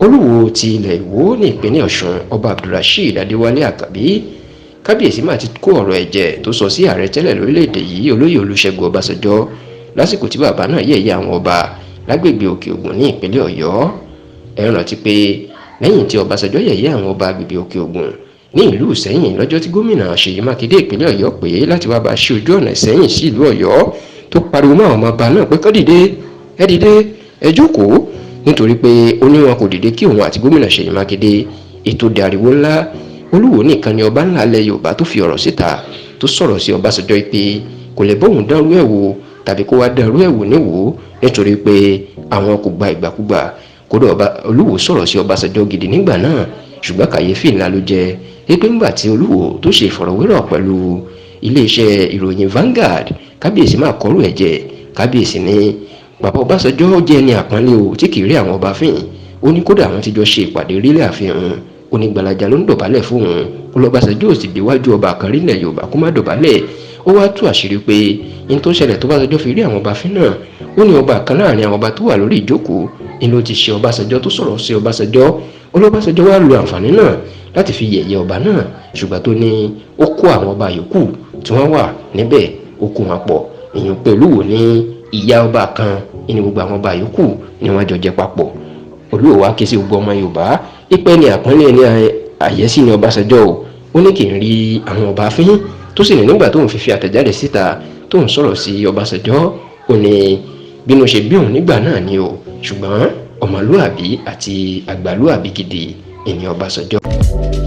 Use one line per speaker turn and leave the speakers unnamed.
Olúwo ti ilẹ̀ Ìwó ní ìpínlẹ̀ Ọ̀ṣun, Ọba Abdulrasheed Adéwálé Àkànbí, kábíyèsí mà ti kó ọ̀rọ̀ ẹ̀jẹ̀ tó sọ sí ààrẹ tẹ́lẹ̀ lórílẹ̀‐èdè yìí, Olóyè Olúṣẹ́gun Ọbásanjọ́, lásìkò tí bàbá náà yẹ̀yẹ́ àwọn ọba lágbègbè Òkè Ògùn ní ìpínlẹ̀ Ọ̀yọ́. Ẹ rántí pé lẹ́yìn tí Ọbásanjọ́ yẹ̀yẹ́ àwọn ọba agbègbè Òkè Ògùn ní ìlú Ìsẹ́yìn lọ́jọ́ tí gómìnà Ṣèyí Mákindé ìpínlẹ̀ Ọ̀yọ́ pé láti wá bá ṣe ojú ọ̀nà Ìsẹ́yìn sí ìlú Ọ̀yọ́, tó pariwo mọ́ àwọn ọmọ ọba náà pé kó dìde, ẹ dìde, ẹ jókòó, nítorí pé ó ní wọn kò dìde kí òun àti gómìnà Ṣèyí Mákindé. Ètò dàríwó ńlá. Olúwo nìkan ni ọba ńlá ilẹ̀ Yorùbá tó fi ọ̀rọ̀ síta, tó sọ̀rọ̀ sí Ọbásanjọ́ pé kò lè bóun dánrú ẹ̀ wò tàbí kó wá dánrú ẹ̀ wò níwò, nítorí pé àwọn kò gba ìgbàkúgbà. Kódà ọba Olúwo sọ̀rọ̀ sí Ọbásanjọ́ gidi nígbà náà, ṣùgbọ́n kàyéfì ńlá ló jẹ́ pé ńgbà tí Olúwo tó ṣe ìfọ̀rọ̀wérọ̀ pẹ̀lú iléeṣẹ́ ìròyìn Vanguard, kábíyèsí máa kọ́rù ẹ̀jẹ̀. Kábíyèsí ní bàbá Ọbásanjọ́ jẹ́ ẹni àpọ́nlé o, tí kì í rí àwọn ọba fín. Ó ní kódà àwọn ti jọ ṣe ìpàdé rílẹ̀ àfihàn. Ó ní gbalaja ló ń dọ̀bálẹ̀ fóun. Ó lọ́básanjọ́ ò sì déwájú ọba kan rílẹ̀ Yorùbá kó má dọ̀bálẹ̀. Ó wá tú àṣírí pé in tó ṣẹlẹ̀ tó Ọbásanjọ́ fi rí àwọn ọba fín náà, ó ní ọba kan láàrin àwọn ọba tó wà lórí ìjókòó ni ló ti ṣe Ọbásanjọ́ tó sọ̀rọ̀ sí Ọbásanjọ́. Ó lọ́básanjọ́ wá lo àǹfààní náà láti fi yẹ̀yẹ́ ọba náà, ṣùgbọ́n tó ní ó kó àwọn ọba yòókù tí wọ́n wà níbẹ̀, ó kó wọn pọ̀. Èèyàn pẹ̀lú wò ní ìyá ọba kan ní gbogbo àwọn ọba yòókù ni wọ́n jọ jẹ papọ̀. Olúwo wá ké sí gbogbo ọmọ Yorùbá ìpẹ́ ní àpọ́nlé ní àyẹ́sí ní Ọbásanjọ́ o. Ó ní kì í rí àwọn ọba fín, tó sì ní nígbà tóun fi àtẹ̀jáde síta tóun sọ̀rọ̀ sí Ọbásanjọ́, ó ní bínú ṣe bí òun nígbà náà ni o, ṣùgbọ́n ọmọlúàbí àti àgbàlúàbí gidi ìní Ọbásanjọ́.